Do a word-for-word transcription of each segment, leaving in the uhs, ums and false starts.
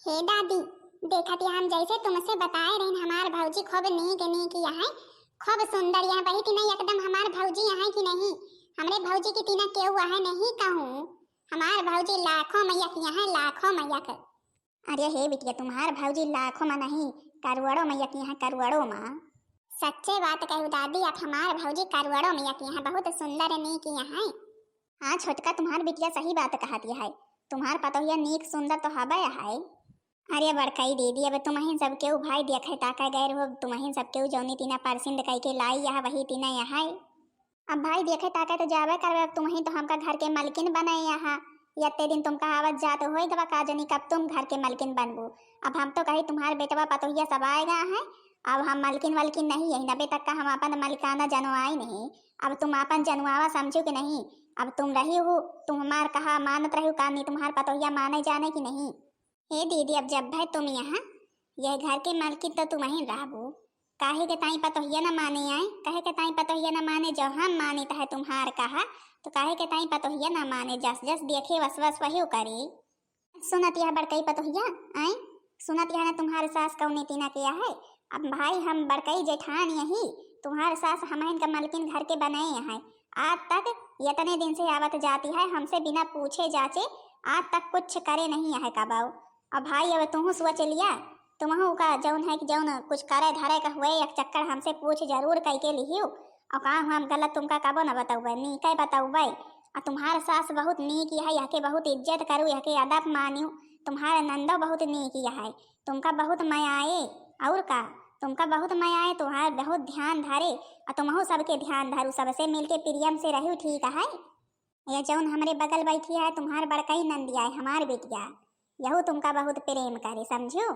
हे दादी, देखत या हम जैसे तुमसे बताए रहिन, हमार भौजी खूब नीक नीक यहाँ, खूब सुंदर यहाँ, वही तिना एकदम हमार भौजी यहाँ कि नहीं? हमरे भौजी की तिना केहू यहाँ नहीं कहूँ। हमार भौजी लाखों मयक यहाँ, लाखों मयक। अरे हे बिटिया, तुम्हार भौजी लाखों मा नहीं, करोड़ों मयक यहाँ, करोड़ों मा। सच्चे बात कहू दादी, आप हमार भौजी करोड़ों मयक यहाँ, बहुत सुंदर नीक यहाँ। हाँ छोटका, तुम्हार बिटिया सही बात कहत है, तुम्हार पतोहिया नीक सुंदर तो हबे है। अरे बड़कई दीदी, अब तुमहिन सब केहू भाई देखे ताके गए रहो, तुमहिन सब केहू जौनी तिना परसिंद कई के लाई यहाँ, वही तिना यहाँ है। अब भाई देखे ताके तो जाबे करबे, अब तुमहिन तो हमका घर के मलकिन बनाए यहाँ। यत्ते दिन तुमका आवत जात होई गवा, का जनी कब तुम घर के मलकिन बनबू। अब हम तो कही तुम्हार बेटवा पतोहिया सब आएगा है, अब हम मलकिन वलकिन नहीं, यही नबे तक का हम अपन मलिकाना जनवाई नहीं। अब तुम अपन जनवावा समझू कि नहीं? अब तुम रही हो, तुम हमार कहा मानत रही हो, का नहीं तुम्हार पतोहिया माने जाने की नहीं? हे दीदी, अब जब है तुम यहाँ, यह घर के मालकिन तो तुम ही रहबू। काहे के ताई पतोहिया न माने आए, काहे के ताई पतोहिया न माने, जो हम मानित है तुम्हार कहा, तो काहे के ताई पतोहिया न माने, जस जस देखे वस वस वही करे। सुनत यह बड़कई पतोहिया, आए, सुनत यह न तुम्हार सास कौने तिना के है। अब भाई हम बड़कई जेठान यही, तुम्हार सास हमहिन का मलकिन घर के बनाए हैं। आज तक यतने दिन से आवत जाती है, हमसे बिना पूछे जाचे आज तक कुछ करे नहीं है कबाऊ। अब भाई, अब तुहू सोच लिया, तुमहू का जौन है कि जौन कुछ करे धरे का हुए, एक चक्कर हमसे पूछ जरूर कई के लिहियो। और का हम गलत तुमका कबो न बतौबे, नीके बतौबे। और तुम्हार सास बहुत नीक है, यहके बहुत इज्जत करू, यहके अदब मानियो। तुम्हार नंदो बहुत नीक है, तुमका बहुत मयाए। और का, तुमका बहुत मयाए, तुम्हार बहुत ध्यान धरे। और तुमहू सबके ध्यान धरू, सबसे मिलके प्रेम से रहू, ठीक है? ये जौन हमरे बगल बैठी है, तुम्हार बड़कई नंदिया है, हमार बिटिया, यहू तुमका बहुत प्रेम करे, समझियो?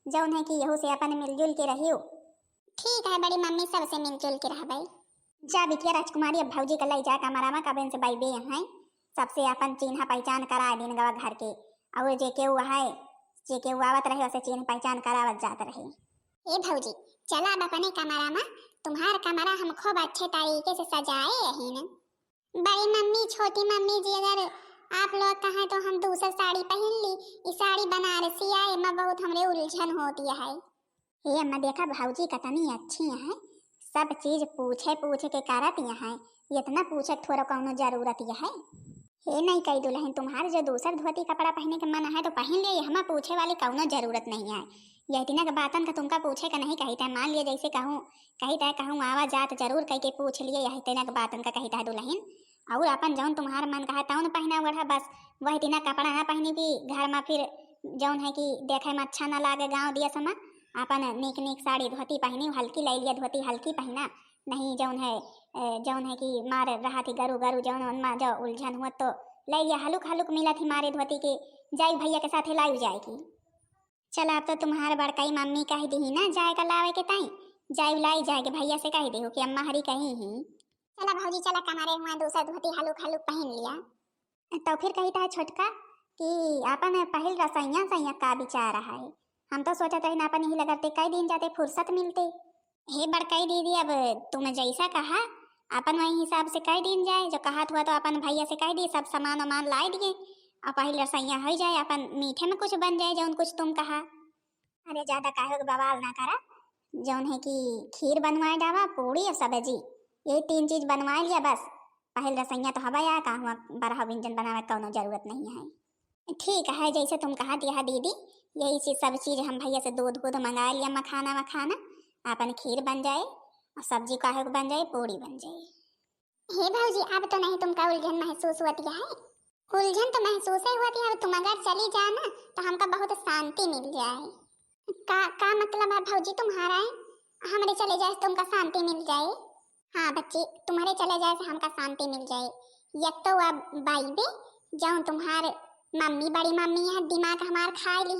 जौन है कि यहू से अपन मिलजुल के रहियो। ठीक है बड़ी मम्मी, सबसे मिलजुल के रहबे। जा बिटिया राजकुमारी, अब भौजी का लई जा कमरा में, कबेन से बैबे हैं, सबसे अपन चिन्हा पहचान करा दिन गवा घर के। और जे केहू है, जे केहू आवत रहे, उसे चिन्ह पहचान करावत जात रहे। ए भौजी, चला अब अपने कमरा में, तुम्हार कमरा हम खूब अच्छे तरीके से सजाए रहीन। बड़ी मम्मी, छोटी मम्मी जी, अगर आप लोग कहें तो हम दूसर साड़ी पहन ली। ई साड़ी बनारसी है, एमा बहुत हमरे उलझन होती है। हे अम्मा, देखा भौजी कतनी अच्छी है, सब चीज पूछे पूछे के करत है, इतना पूछे के थोड़ा कौनो जरूरत है। हे नहीं कही दुल्हन, तुम्हारे जो दूसर धोती कपड़ा पहने के मन है तो पहन ले, हमा पूछे वाली कौनो जरूरत नहीं है। यह तिना के बातन का तुमका पूछे का नहीं कही था, मान लिया जैसे कहूँ कही तय कहूँ आवा जात जरूर कह के पूछ लिए, यही तिना के बातन का कही तय दुल्हन। और अपन जौन तुम्हार मन कहा तौन पहना ओढ़ा, बस वही तिना कपड़ा ना पहनी कि घर में फिर जौन है कि देखे में अच्छा ना लागे गाँव दिया समा। अपन नीक नीक साड़ी धोती पहनी, हल्की ले लिया धोती हल्की पहना, नहीं जौन है, ए, जौन है कि मार रहा थी गरु गरु जौन उनमा जो उलझन हुआ तो ले लिया हलुक हलुक मिला थी मारे धोती के, जाई भैया के साथे लाई जाएगी। चला, अब तो तुम्हार बड़कई मम्मी कह दी ना जाए का लावे के ताई, जाए लाई जाए के भैया से कह दे हो कि अम्मा हरी कही ही। चला भौजी, चला कमरे हुआ दूसर धोती हलुक हलुक पहन लिया। तो फिर कही था छोटका कि अपन पहिल रसैया सैया का विचार है, हम तो सोचत रही ना अपन यही लगते कई दिन जाते फुर्सत मिलते। हे बड़कई दीदी, अब तुम जैसा कहा, अपन वही हिसाब से कह दीन जाए। जो कहत हुआ तो अपन भैया से कह दिए, सब सामान वामान लाई दिए, और पहिल रसैया हो जाए, अपन मीठे में कुछ बन जाए, जौन कुछ तुम कहा। अरे, ज्यादा काहे के बवाल ना करा, जौन है कि खीर बनवाए डावा, पूड़ी और सब्जी, यही तीन चीज बनवाए लिया बस। पहिल रसैया तो हवा या का हुआ, बरहा व्यंजन बनावे के कौनो जरूरत नहीं है। ठीक है, जैसे तुम कहा दिया दीदी, यही चीज, सब चीज हम भैया से दूध वूध मंगा लिया, मखाना वखाना, अपन खीर बन जाए और सब्जी काहे के बन जाए, पूड़ी बन जाए। हे भौजी, अब तो नहीं तुमका उलझन महसूस होती है? उलझन तो महसूस ही होती है। अब तुम अगर चली जाओ ना तो हमका बहुत शांति मिल जाए। का, का मतलब है भौजी तुम्हारा है? हमरे चले जाए से तुमका शांति मिल जाए? हाँ बच्ची, तुम्हारे चले जाए से हमका शांति मिल जाए। एक तो वह बाई बे, जौन तुम्हार मम्मी, बड़ी मम्मी है, दिमाग हमार खाए ली,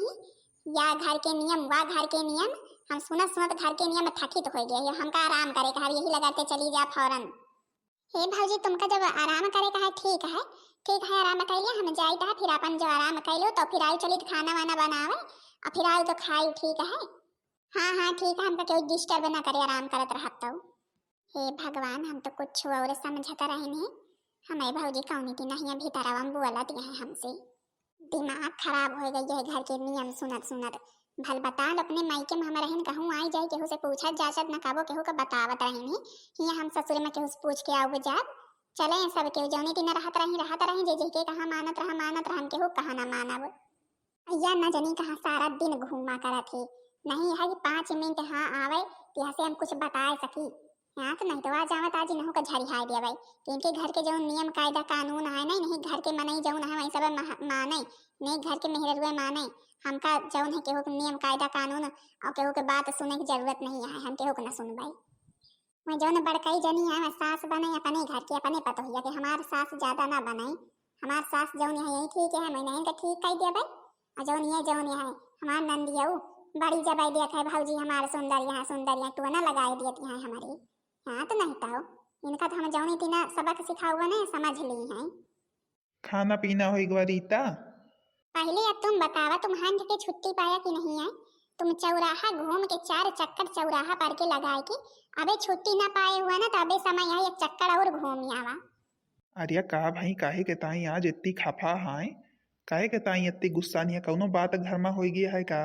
या घर के नियम, वा घर के नियम, हम सुनत सुनत घर के नियम थकित हो गए, हमका आराम करे का, यही लगाते चली जा फौरन। हे भौजी, तुमका जब आराम करे का है, ठीक है, ठीक है, आराम कर लिया, हम जाइत है, फिर अपन जो आराम कर लो तो फिर आई चली खाना वाना बनावे और फिर आई तो खाई, ठीक है। हाँ हाँ ठीक है, हमका कोई डिस्टर्ब ना करे, आराम करत रहत तो। हे भगवान, हम तो कुछ और समझत रहन है, हमारे भौजी कौनी की नहीं भीतरवा में बोलत है हमसे। दिमाग खराब होइ गई है घर के नियम सुनत सुनत। भल बताल अपने मायके में हम रहिन, कहूँ आई जाई, केहू से पूछत जाचत न कबो, केहू का बतावत रहिन ही, हियाँ हम ससुर में केहू से पूछ के आउब जाब। चले सब केहू जौने दिन रहत रही, रहत रही, जे जेके कहा मानत रहा, मानत रहा, हम केहू कहा ना मानब। या न जनी कहाँ सारा दिन घूमा करत है, नहीं है कि पाँच मिनट हाँ आवे, तिहा से हम कुछ बताए सकी। हाँ, तो नहीं तो आ जावत आज इनहू का झरिहाय देवे। कि इनके घर के जौन नियम कायदा कानून है, नहीं, नहीं घर के मनई जौन है, वही सब मह-, माने, नहीं घर के मेहररुए माने। हमका जौन है केहू के नियम कायदा कानून और केहू के बात सुने की जरूरत नहीं है, हम केहू के ना सुनबे। मैं जौन बड़कई जनी है, मैं सास बने अपने घर के, अपने पतोहिया के, हमार सास ज्यादा ना बने। हमार सास जौन है यही ठीक है, मैं नहीं तो ठीक कह देवे। और जौन ये, जौन ये है, हमार नंदियऊ बड़ी जब आई देख है भौजी हमार सुंदर यहाँ, सुंदर यहाँ टोना लगाए देती है हमारी। हाँ, तो नहीं तो इनका तो हम जौनी तीना सबक सिखाउआ ने समझ ली हैं। खाना पीना होइ गवा रीता? पहले अब तुम बतावा, तुम हंज के छुट्टी पाया कि नहीं है? तुम चौराहा घूम के चार चक्कर चौराहा पर के लगाए के अबे छुट्टी ना पाए हुआ ना, तो अबे समय है एक चक्कर और घूम आवा। अरे का भाई, काहे के ताई आज इतनी खफा हाय? काहे के ताई इतनी गुस्सा नहीं है? कौनो बात घर में होइ गया है का?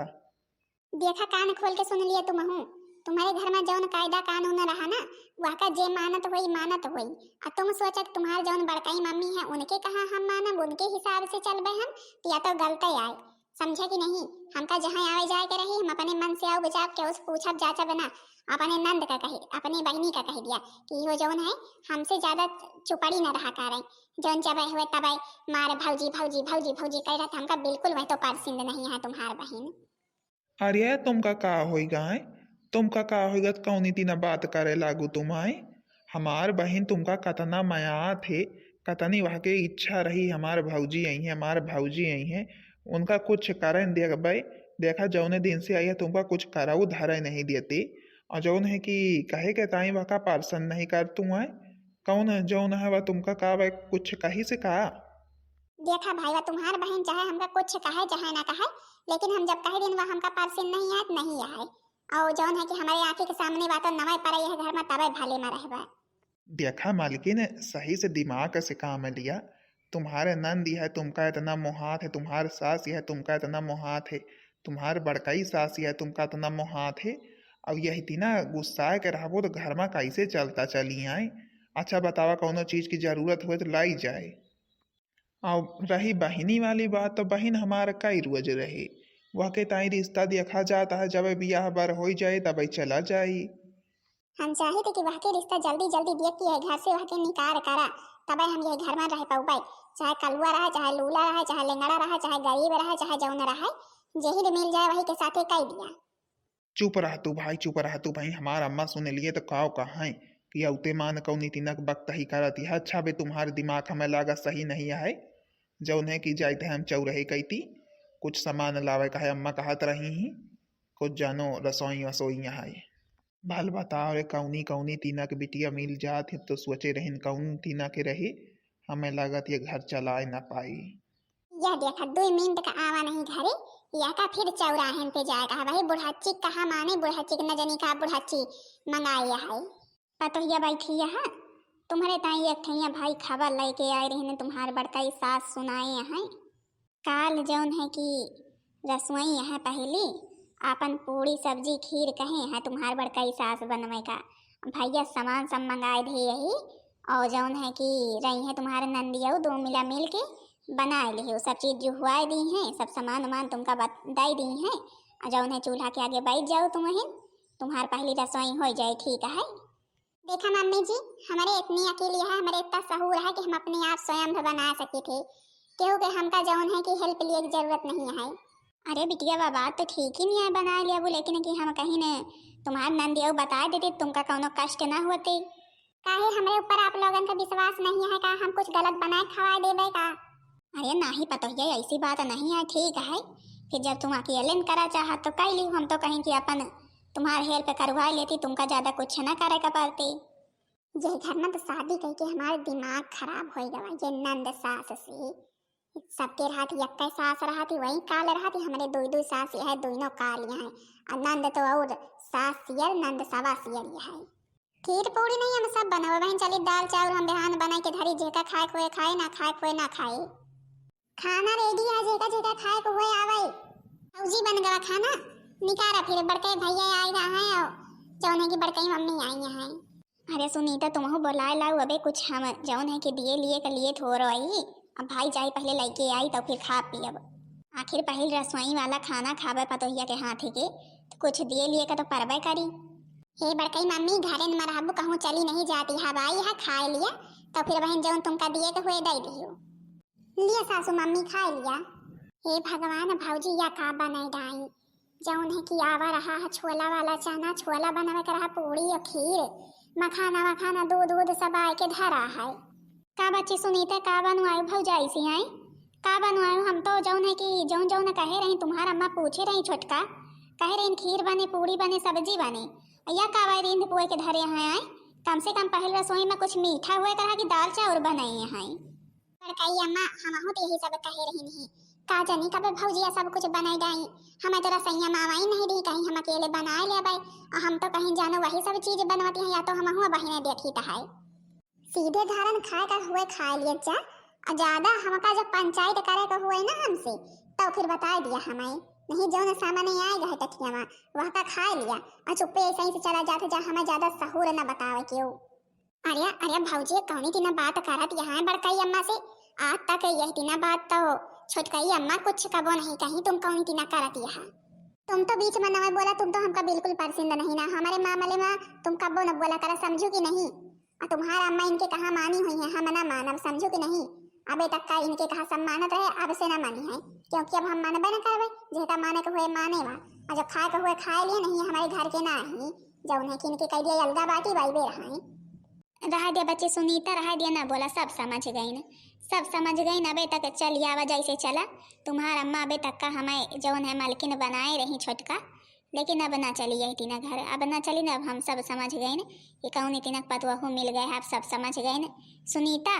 देखा, कान खोल के सुन लिया तुमहू। तुम्हारे घर में जौन कायदा कानून रहा ना, वह का जे मानत होई, मानत होई। आ तुम सोचा कि तुम्हार जौन बड़काई मम्मी है, उनके कहा हम मानब, उनके हिसाब से चलबे हम, या तो गलते आए। समझे कि नहीं? हमका जहाँ आवे जाए के रही, हम अपने मन से आउब जाब, केहू से पूछब जाचब ना। अपने नंद का कही, अपने बहिनी का कह दिया कि इहो जौन है, हमसे ज्यादा चुपड़ी न रहा करे। जौन जबे हुए तबे मार भौजी, भौजी, भौजी, भौजी कह रहा था, हमका बिल्कुल वह तो पसंद नहीं है तुम्हार बहिन। अरे, तुमका का होइगा है? तुमका का होइगा? कौनी तीना बात करे लागू तुम आए? हमार बहिन तुमका कतना मयात है, कतनी वह के इच्छा रही हमार भौजी आई है, हमार भौजी आई है, उनका कुछ करे न देबे। देखा, जौने दिन से आई है तुमका कुछ करऊ धरे नहीं देती। और जौन है कि कहे के ताई वह का पसंद नहीं कर तू आए, कौन जौन है वह तुमका का वह कुछ कही से का? देखा भाई, वह तुम्हार बहिन चाहे हमका कुछ कहे चाहे ना कहे, लेकिन हम जब कह दिन वह हमका पसंद नहीं आए, नहीं आए। और जौन है कि हमारे आँखी के सामने बात नवे पड़े यह घर में तबे भले में रहबे। देखा मालकिन, सही से दिमाग से काम लिया। तुम्हारे नंद है, तुमका इतना मोहात है, तुम्हार सास है, तुमका इतना मोहात है, तुम्हार बड़काई सास है, तुमका इतना मोहात है। अब यही तीना गुस्सा के रहबो तो घर में कैसे चलता चली आए? अच्छा बतावा, कौनो चीज की जरूरत हुए तो लाई जाए। और रही बहिनी वाली बात, तो बहिन हमार कई रोज रही, वह के ताई रिश्ता देखा जाता है, जब बियाह बर हो जाए तब चला जाई। हम चाहे थे कि वह के रिश्ता जल्दी जल्दी देख के यह घर से वह के निकार करा, तबे हम यह घर में रह पउबे। चाहे कलुआ रहे, चाहे लूला रहे, चाहे लेंगड़ा रहे, चाहे गरीब रहे, चाहे जौन रहे, जेही मिल जाए वही के साथे कह दिया। चुप रह तू भाई, चुप रह तू भाई, हमार अम्मा सुन लिए तो काव कहें कि अउते मान कौनी तीनक बकतही करत यह। अच्छा बे, तुम्हार दिमाग हमें लागा सही नहीं है। जौन है कि जाइत है हम चौरहे कैती, कुछ सामान लावे का है, अम्मा कहत रही ही, कुछ जानो रसोई वसोई यहाँ है। भल बताओ रे, कौनी कौनी तीनक बिटिया मिल जात है तो सोचे रहिन कौन तीनक रही, हमें लागत ये घर चलाए ना पाई। यह देखा, दुई मिनट का आवा नहीं घरे, यह का फिर चौराहन पे जाए का है। वही बुढ़ाची कहा माने, बुढ़ाची के न जनी का बुढ़ाची मंगाए है। पतोहिया बैठी है, तुम्हरे ताई एक ठैया भाई खबर लेके आए रहे, तुम्हार बड़काई सास सुनाए हैं। काल जौन है कि रसोई है पहली, आपन पूड़ी सब्जी खीर कहे हैं तुम्हार बड़काई सास बनवे का। भैया सामान सब मंगाए दे यही, और जौन है कि रही है तुम्हारे नंदियऊ, दो मिला मिल के बनाए लिहे, सब चीज जुहुआए दी हैं, सब सामान उमान तुमका बत-, दे दी हैं। और जौन है चूल्हा के आगे बैठ जाओ तुम वहीं, तुम्हार पहली रसोई हो जाए, ठीक है। देखा मम्मी जी, हमरे इतनी अकेली है, हमरे इतना सहूर है कि हम अपने आप स्वयं भी बना सके थे, केहू के हमका जौन है कि help लिए की जरूरत नहीं है। अरे बिटिया बा, बात तो ठीक ही नहीं है, बना लिया वो, लेकिन कि हम कहीं ने तुम्हार नंदियऊ बता देती, तुमका कौनो कष्ट ना होते। काहे हमरे ऊपर आप लोगन का विश्वास नहीं है का? हम कुछ गलत बनाए खवाए देबे का? अरे नाही पतोहिया, ऐसी बात नहीं है, ठीक है। फिर जब तुम अकेले न करा चाहत तो कह ली, हम तो कहीं कि अपन तुम्हार help करवा लेती, तुमका ज्यादा कुछ ना करे का पड़ती। ये घर में तो शादी कह के हमार दिमाग खराब हो गवा, ये नंद सास से। सबके रहत यक्के सास रहत, वही काल रहत, हमरे दुई दुई सास, यह दोनों काल यहाँ। आ नंद तो और सास सियर, नंद सवा सियर यह। खीर पूड़ी नहीं हम सब बनवे बहिन, चली दाल चाउर हम बिहान बनाए के धरी, जेका खाए खोए खाए, ना खाए खोए ना खाए। खाना ready है, जेका जेका खाए को होए आवै। भौजी बन गवा खाना, निकारा फिर बड़के भैया आए रहा है और जौन है कि बड़कई मम्मी आई हैं। अरे सुनीता, तुमहू बोलाए लाऊ अबे कुछ, हम जौन है कि दिए लिए के लिए थोरो आई। अब भाई जाई पहले लइके आई तो फिर खा पियब। आखिर पहिल रसोई वाला खाना खाबे पतोहिया के हाथे के, तो कुछ दिए लिए के तो परबे करी। हे बड़कई मम्मी, घरे में रहबू कहूँ चली नहीं जाती, हब आई है खाए लिया, तो फिर बहन जौन तुमका दिए के हुए दे दियो। लिया सासू मम्मी खाए लिया। हे भगवान, भौजी या का बनाई डाई, जौन है कि आवा रहा है छोला वाला चना, छोला बनावे के रहा, पूड़ी और खीर, मखाना वखाना, दूध वूध सब आए के धरा है। का बच्ची सुनीता, का बनवायु भौजाई से आई? का बनवायु? हम तो जौन है कि जौन जौन कहे रही, तुम्हार अम्मा पूछे रही छोटका, कहे रही खीर बने, पूड़ी बने, सब्जी बने, या का वाई रींध पुए के धरे हैं आई? कम से कम पहिल रसोई में कुछ मीठा हुए के रहा कि दाल चाउर बनाए हैं। बड़कई अम्मा, हमहू तो यही सब कहे रही नहीं, का जानी कबे भौजिया सब कुछ बनाई डाई। हमें तो रसोइया मावाई नहीं दी, कहीं हम अकेले बनाए लेबै, और हम तो कहीं जानो वही सब चीज बनवती हैं, या तो हमहू बहिने देखी तो है। सीधे धारन खाए का हुए खाए लिए जा, और ज्यादा हमका जब पंचायत करे का हुए ना हमसे, तो फिर बताए दिया हमें, नहीं जौन सामने आए गए टकिया में, वह का खाए लिया, और चुप्पे ऐसे ही से चला जाते जा, हमें ज्यादा सहूर न बतावे क्यों। अरे, अरे भौजी, कौनी तिना बात करत यहाँ है बड़कई अम्मा से? आज तक यही तिना बात तो छोटकई अम्मा कुछ कबो नहीं कही, तुम कौनी तिना करत यहाँ? तुम तो बीच में नवे बोला, तुम तो हमका बिल्कुल पसंद नहीं ना, हमारे मामले में तुम कबो न बोला करा, समझू कि नहीं? और तुम्हारा अम्मा इनके कहा मानी हुई है, हम ना मानब, समझू कि नहीं? अबे तक का इनके कहा सब मानत रहे, अब से ना मानी है, क्योंकि अब हम मानबे न करबे, जेका माने के हुए माने वा, और जो खाए के हुए खाए लिए, नहीं हमारे घर के ना ही, जौन है कि इनके कह दिया अलगा बाटी बाई बे रहा है। रहा दिया बच्ची सुनीता, रहा दिया, ना बोला, सब समझ गई न, सब समझ गई न। अबे तक चल आवा जैसे चला, तुम्हार अम्मा अबे तक का हमें जौन है मलकिन बनाए रही छोटका, लेकिन अब ना चली यही तीना घर, अब ना चली न, अब हम सब समझ गए न कि कौन तीना पतुआ मिल गए, अब सब समझ गए न। सुनीता,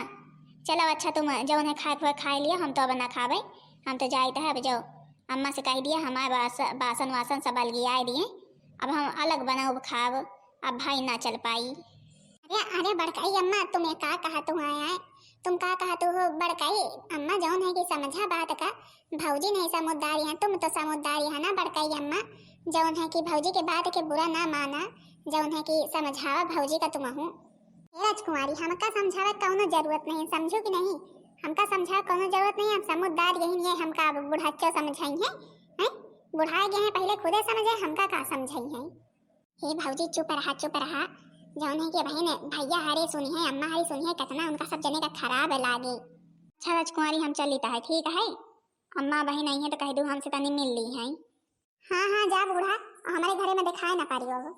चलो अच्छा तुम जौन है खाए खुए खाए लिया, हम तो अब ना खाबे, हम तो जाइत है, अब जो अम्मा से कह दिया हमारे बास-, बासन वासन सब अलगियाए दिए, अब हम अलग बनाओ खाब, अब भाई ना चल पाई। अरे, अरे बड़काई अम्मा, तुम्हें का कहा तू आया है? तुम का कहा तू हो बड़काई अम्मा, जौन है कि समझा बात का, भौजी नहीं समुझदारी है, तुम तो समुझदारी है ना बड़काई अम्मा, जौन है कि भौजी के बात के बुरा ना माना, जौन है कि समझावा भौजी का तुम हूँ। हे राजकुमारी, हमका समझावे कौनो जरूरत नहीं, समझू कि नहीं? हमका समझावे कौनो जरूरत नहीं, हम समुझदार यही नहीं है, हमका अब बुढ़ाचो समझाई है, हैं? बुढ़ाए गए हैं, पहले खुदे समझे, हमका का समझाई है? हे भौजी, चुप रहा, चुप रहा। जौन है कि बहन, भैया हरे सुनी है, अम्मा हरे सुनी है, कितना उनका सब जने का खराब लागे। अच्छा राजकुमारी, हम चलित है, ठीक है? अम्मा बहन आई है तो कह दू हमसे तनी मिल ली है। हाँ, हाँ, जा बूढ़ा, हमारे घरे में दिखाए ना पारी हो।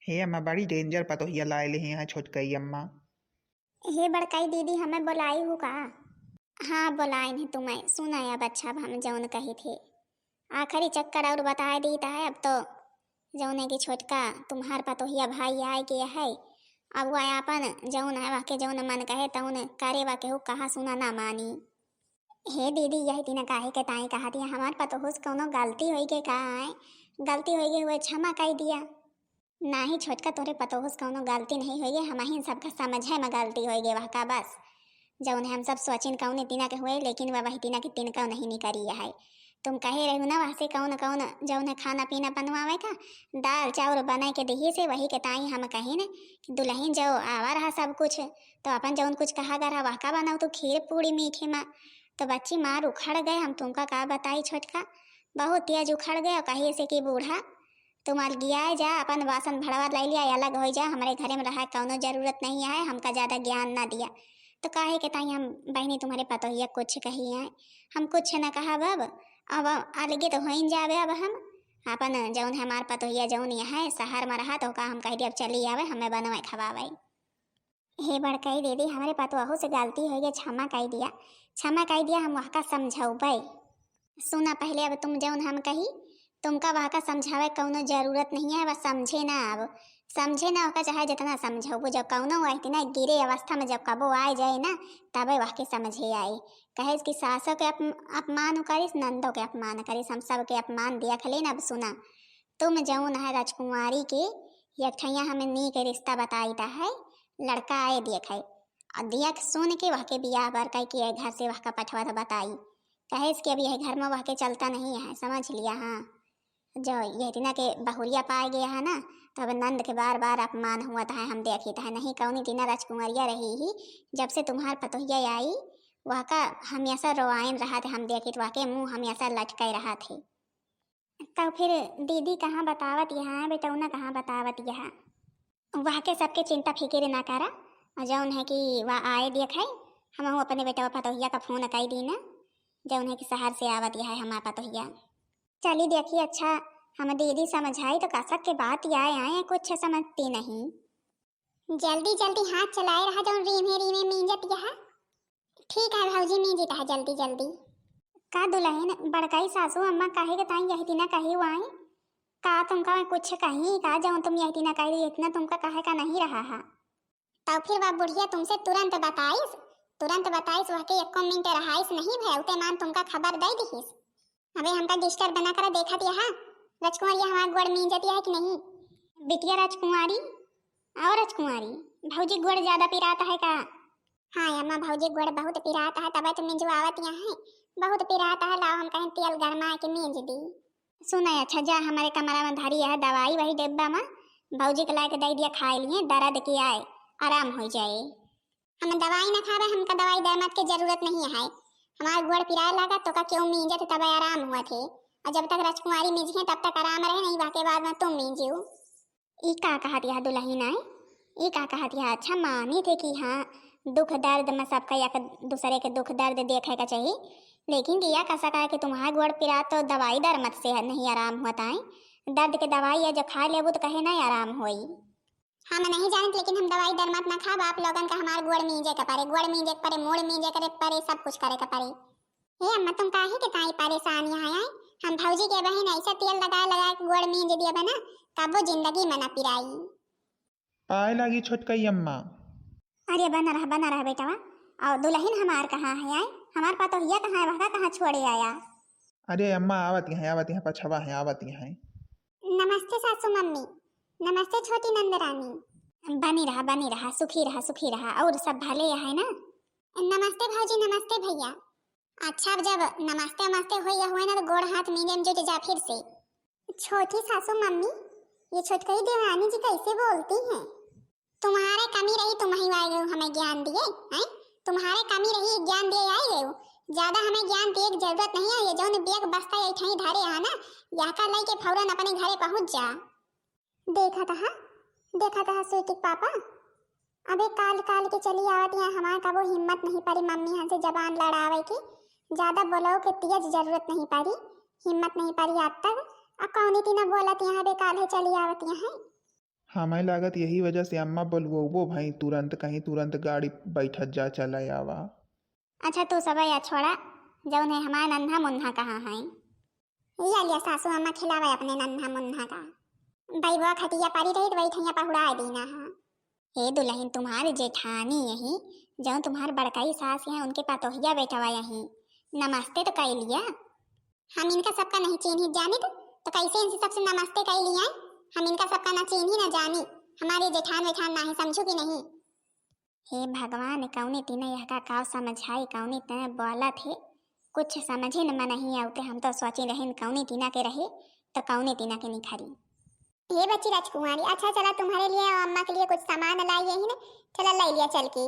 हे अम्मा, बड़ी danger पतोहिया लाए ले हैं छोटकई अम्मा। हे बड़काई दीदी, हमें बोलाई हूँ का? हाँ, बोलाइन है तुम्हें। सुना अब अच्छा, अब हम जौन कही थे, आखिरी चक्कर और बताए दीत है। अब तो जौन है कि छोटका तुम्हार पतोहिया भाई आए के है, अब वह आपन जौन है वह के जौन मन कहे तौन करे, वह केहू कहा सुना ना मानी। हे दीदी, यही तीना काहे के ताई कहा दिया, हमार पतोहू से कौनो गलती होई के का है? गलती होई के हुए क्षमा कई दिया। नाही छोटका, तोरे पतोहू से कौनो गलती नहीं होई है, हमहिन सबका समझे में गलती होई गे वह का बस। जौन है हम सब सोचिन कौन तीना के हुए, लेकिन वह वही तीना के तिनका नहीं निकरी है। तुम कहे रहू ना वह से कौन कौन जौन है खाना पीना बनवावे का, दाल चाउर बने के देही से, वही के ताई हम कहिन कि दुल्हन जो आवा रहा सब कुछ, तो अपन जौन कुछ कहा गा रहा वह का बनाऊ तू खीर पूड़ी मीठे में। तो बच्ची मार उखड़ गए, हम तुमका का बताई छोटका, बहुत तेज उखड़ गए। और कहिए से कि बूढ़ा तुम अलगियाए जा, अपन बासन भड़वा लै लिया, अलग हो जा, हमारे घरे में रहा कौनो जरूरत नहीं है, हमका ज्यादा ज्ञान ना दिया। तो काहे के ताई हम बहनी तुम्हारे पतोहिया कुछ कही है, हम कुछ न कहब अब, अब अलगे तो होइन जाबे। अब हम अपन जौन है हमार पतोहिया जौन यहाँ है शहर में रहा तो का हम कह दिया अब चली आवे, हमें बनवे खवावे। हे बड़कई दीदी, हमरे पतोहू से गलती होई गई, क्षमा कई दिया, क्षमा कई दिया, हम वहका समझौबै। सुना पहले, अब तुम जौन हम कही, तुमका वहका समझावे कौनो जरूरत नहीं है, बस समझे ना, अब समझे ना, ओका चाहे जितना समझौबो, जब कौनो वह इतना गिरे अवस्था में जब कबो आए जाए ना, तबे वहके समझे आए। कहे कि सासों के अप-, अपमान करिस, नंदों के अपमान करिस, हम सबके अपमान देख लेन। अब सुना, तुम जौन है राजकुमारी के एक ठैया हमें नीक रिश्ता बताई दा है, लड़का आए देख है, और देख सुन के वहके बियाह बर कई के घर से वहका पठवा तो बताई। कहे से कि अब यह घर में वह के चलता नहीं है, समझ लिया। हाँ, जो यह दिना के बहुरिया पाए गया है ना, तो अब नंद के बार बार अपमान हुआ था, हम देखी था नहीं कौनी दिना राजकुंवरिया रही ही, जब से तुम्हार पतोहिया आई, वह का हमेशा रोआइन रहा थे, हम देखी तो वह के मुंह हमेशा लटकाए रहा थे। तो फिर दीदी कहाँ बतावत यहाँ, बेटौना कहाँ बतावत यहाँ? वह के सबके चिंता फिकिर ना करा, और जौन है कि वह आए देखे, हम अपने बेटवा पतोहिया का फोन कई दीना, जौन है कि शहर से आवत यह है हमार पतोहिया। चली देखी, अच्छा हम दीदी समझाई तो कसक के बात आए आए कुछ समझती नहीं। जल्दी जल्दी हाथ चलाए रहा, जौन रीमे रीमे मींजत यह। ठीक है भौजी, मींजित है जल्दी जल्दी। का दुलहिन, बड़काई सासू अम्मा काहे के ताई यही दिना कही हुआई? का तुमका मैं कुछ कही का, जौन तुम यही दिना कही, इतना तुमका कहे का नहीं रहा है? तब फिर वह बुढ़िया तुमसे तुरंत बताइस, तुरंत बताइस, वह के एको मिनट रहाइस नहीं भय, उते मान तुमका खबर दे दिहिस। अबे हमका डिस्टर्ब ना करा, देखत यहाँ राजकुंवरिया हमार गोड़ मींजत यह कि नहीं? बिटिया राजकुंवारी, और राजकुंवारी, भौजी गोड़ ज्यादा पिरात है का? हाँ अम्मा, भौजी गोड़ बहुत पिरात है, तबे तो मिंजवावत यहाँ है, बहुत पिरात है, लाओ हम कहें तेल गरमा के मींज दी। सुना, अच्छा जा हमारे कमरा में धरी है दवाई, वही डिब्बा में भौजी के लाके दे दिया, खाए लिए, दर्द के आए, आराम हो जाए। हम दवाई ना खावे, हमका दवाई दर्मत के जरूरत नहीं है। हमार गोड़ पिराए लागा तो का क्यों मींजत तब आराम हुआ थे, और जब तक राजकुंवारी मींजिए तब तक आराम रहे, नहीं वह के बाद में तुम मींजियो। ई का कहत यह दुलहिन आए? ई का कहत यह? अच्छा मानी थे कि हाँ, दुख दर्द में सबका एक दूसरे के दुख दर्द देखे का चाहिए, लेकिन किया कसा का कि तुम्हारा गोड़ पिरा तो दवाई दर्मत से नहीं आराम होता है। दर्द के दवाई या जो खा लेबू तो कहे नहीं आराम होई। हम नहीं जानत, लेकिन हम दवाई दर्मत ना खाब, आप लोगन का हमार गोड़ मींजे के परे, गोड़ मींजे के परे, मूड़ मींजे के परे, सब कुछ करे के परे। हे अम्मा, तुम काहे के ताई परेशान यहाँ आए? हम भौजी के बहिन ऐसा तेल लगा लगा के गोड़ मींज दिया बना, कबो जिंदगी में ना पिराई। पाए लागी छोटकई अम्मा। अरे बना रहा, बना रहा बेटवा। और दुलहिन हमार कहाँ है आए? हमार पतोहिया कहाँ है? वहका कहाँ छोड़े आया? अरे अम्मा, आवत यहाँ, आवत यहाँ, पछवा है, आवत यहाँ है। नमस्ते सासू मम्मी, नमस्ते छोटी नंद रानी। बनी रहा, बनी रहा, सुखी रहा, सुखी रहा। और सब भले है ना? नमस्ते भौजी, नमस्ते भैया। अच्छा, अब जब नमस्ते नमस्ते हो गया हुआ ना, तो गोड़ हाथ मीजे में जुट जा फिर से। छोटी सासू मम्मी, ये छोटकई देवरानी जी कैसे बोलती हैं? तुम्हारे कमी रही, तुम ही आए गए हमें ज्ञान दिए, हैं? तुम्हारे कमी रही, ज्ञान दिए आए गए। ज्यादा हमें ज्ञान दिए की जरूरत नहीं है। ये जौन बेग बस्ता ये ठई धरे है ना, यह का लेके फौरन अपने घरे पहुँच जा। देखा तहा, देखा तहा स्वीटी के पापा, अबे काल काल के चली आवत यहाँ, हमार कबो हिम्मत नहीं पड़ी मम्मी हन से जबान लड़ावे के, ज्यादा बोलो के तेज जरूरत नहीं पड़ी, हिम्मत नहीं पड़ी आज तक। आ कौनी तीना बोलत यहाँ बे काल है चली आवत यहाँ। हमें लागत यही वजह से अम्मा बोलवो भई तुरंत, कहीं तुरंत गाड़ी बैठत जा चला आवा। अच्छा तू सब या छोड़ा, जौन है हमार नन्हा मुन्हा कहाँ है? या लिया सासू अम्मा खिलावे अपने नन्हा मुन्हा का। बैबवा खटिया परी रही तो वही ठैया पहुड़ा दीना है। हे दुलहिन, तुम्हारे जेठानी यही, जौन तुम्हार बड़काई सास है, उनके पतोहिया बेटवा यही, नमस्ते तो कई लिया। हम इनका सबका नहीं चीन्ही जानित, तो कैसे इनसे सबसे नमस्ते कई लिया? हम इनका सबका ना चीन्ही ना जानी, हमारे जेठान वेठान ना है, समझू कि नहीं? हे भगवान, कौने तीना यह का काव समझाई, कौने तीना बोलत है, कुछ समझे न में नहीं आवते। हम तो सोची रहिन कौने तीना के रहे, तो कौने तीना के निखरी। हे बच्ची राजकुमारी, अच्छा चला तुम्हारे लिए और अम्मा के लिए कुछ सामान लाई यही ने, चला ले लिया चल के।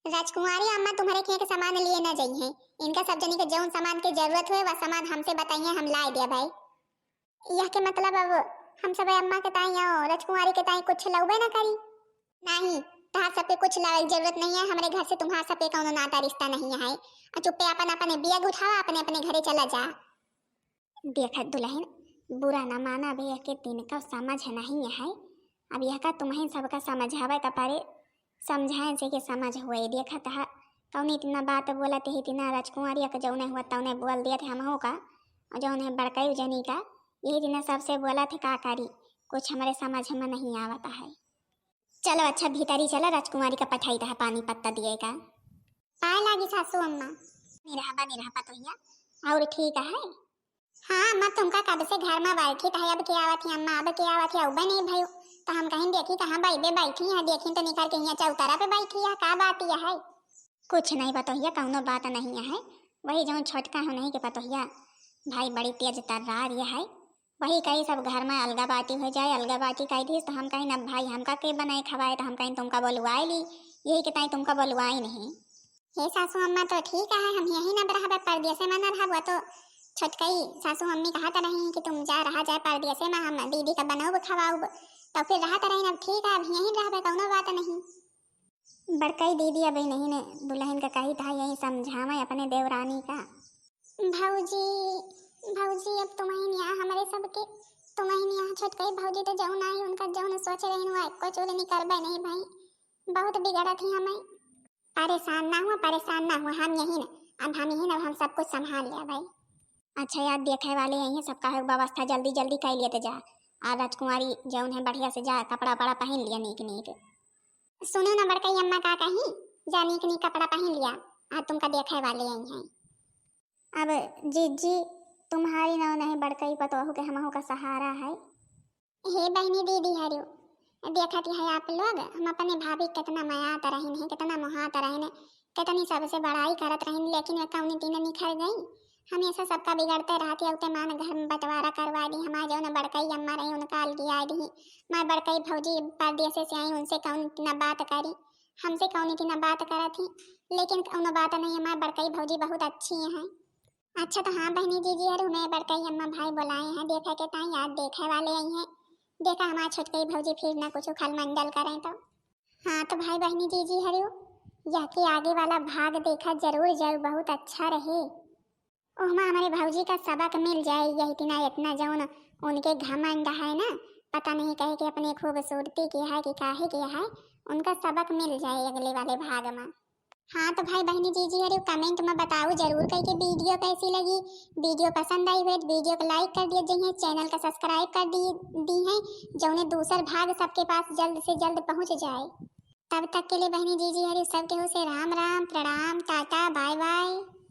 राजकुमारी अम्मा तुम्हारे के सामान लिए न जाई हैं, इनका सब जनी के जौन सामान के जरूरत हुए वह सामान हमसे बताइए, हम लाई दिया भाई। यह के मतलब अब हम सब अम्मा के ताई और राजकुमारी के ताई कुछ लउबे ना करी। नहीं, तहार सबके कुछ लावे के जरूरत नहीं है, हमरे घर से तुम्हार सबके कौनो नाता रिश्ता नहीं है। और चुप्पे अपन अपन बेग उठावा, अपने अपने घरे चला जा। देख दुलहिन, बुरा ना माना, अब यह के दिन का समझ नहीं है। अब यह का तुम्हें सबका समझावे का परे, समझाए से के समझ होए। देखत हा कौन इतना बात बोलत है, इतना राजकुमारी के जौने हुआ तौने बोल दिया थे हमहू का, और जौन है बड़काई जनी का, यही दिन सबसे बोला थे का करी, कुछ हमारे समझ में नहीं आवता है। चलो अच्छा भीतरी चला, राजकुमारी का पठाई था पानी पत्ता दिए का। पाए लागी सासू अम्मा। बनी रहा, बनी रहा पतोहिया, और ठीक है। हाँ अम्मा, तुमका कब से घर में बैठी था, अब के आवत है अम्मा, अब के आवत है, अउबे नहीं भयो। तो हम कहीं देखी कहाँ बैबे बैठी है, देखी तो निकल के यहाँ चौतरा पे बैठी है, का बात यह है? कुछ नहीं पतोहिया, कौनो बात नहीं है। वही जौन छोटका है उन्हीं के पतोहिया भाई बड़ी तेज तर्रार ये है। वही कही सब घर में अलगा बाटी हो जाए, अलगा बाटी कही दिहिस, तो हम कहीं अब भाई हमका के बनाए खवाए, तो हम कहीं तुमका बोलवाए ली, यही के ताई तुमका बोलवाई नहीं। हे सासू अम्मा, तो ठीक है, हम यही न रहबे, परदेसे में न रहबो, तो छोटकई सासू मम्मी कहत रही कि तुम जा रहा जाए परदेसे में, हम दीदी का बनौब खवाउब, तो फिर रहत रही, अब ठीक है, अब यही रहबे, कौनो बात नहीं। बड़कई दीदी अब नहीं ने दुल्हन का कही था, यही समझावे अपने देवरानी का। भौजी, भौजी, अब तुम ही निया हमरे सबके, तुम ही निया छोटकई भौजी तो जौन आई, उनका जौन सोच रही हुआ, एको चूल निकरबे नहीं भाई, बहुत बिगड़त ही हमें। परेशान ना हुआ, परेशान ना हुआ, हम यही न, अब हम यही न, हम सब कुछ संभाल लिया भाई। अच्छा यार, देखे वाले यही है, सबका है व्यवस्था जल्दी जल्दी कर लिए तो जा। आ राजकुमारी जौन है बढ़िया से जा, कपड़ा वपड़ा पहन लिया नीक नीक। सुनो ना बड़कई अम्मा का कही, जा नीक नीक कपड़ा पहन लिया, आ तुमका देखे वाले यही हैं। अब जीजी तुम्हारी ना नहीं बड़कई पतोहू के हमहू का सहारा है। हे बहनी दीदी हरियो, देखत है आप लोग, हम अपने भाभी के कितना मयात रहिन है, कितना मोहात रहिन है, कितनी सबसे बड़ाई करत रहिन, लेकिन वे कौनी दिन निखर गई। हमेशा सबका बिगड़ते रहती है, उते मान घर में बंटवारा करवा दी। हमारे जौन बड़कई अम्मा रही उनका अलगिया दी। हमारे बड़कई भौजी परदेसे से आई, उनसे कौन इतना बात करी, हमसे कौन इतना बात करत ही, लेकिन कौनो बात नहीं, हमारे बड़कई भौजी बहुत अच्छी हैं। अच्छा तो हाँ बहनी जीजी हरियो, मैं बड़कई अम्मा भाई बुलाए हैं, देखे के ताई आज देखे वाले आई हैं, देखा हमारे छोटकई भौजी फिर ना कुछ खलमंडल करें तो। हाँ तो भाई बहनी जीजी हरियो, यह के आगे वाला भाग देखा जरूर जाओ, बहुत अच्छा रहे। ओहमा हमारे भौजी का सबक मिल जाए, यही तिना इतना जौन उनके घमंड है ना, पता नहीं कहे के अपनी खूबसूरती की है कि काहे की है, उनका सबक मिल जाए अगले वाले भाग में। हाँ तो भाई बहनी जीजी हरियो comment में बताओ जरूर कह के video कैसी लगी। Video पसंद आई हुई तो video को like कर दिए जइहें, channel का subscribe कर दी दी है, जौने दूसर भाग सबके पास जल्द से जल्द पहुँच जाए। तब तक के लिए बहनी जीजी हरियो सब केहू से राम राम, प्रणाम, टाटा, bye bye।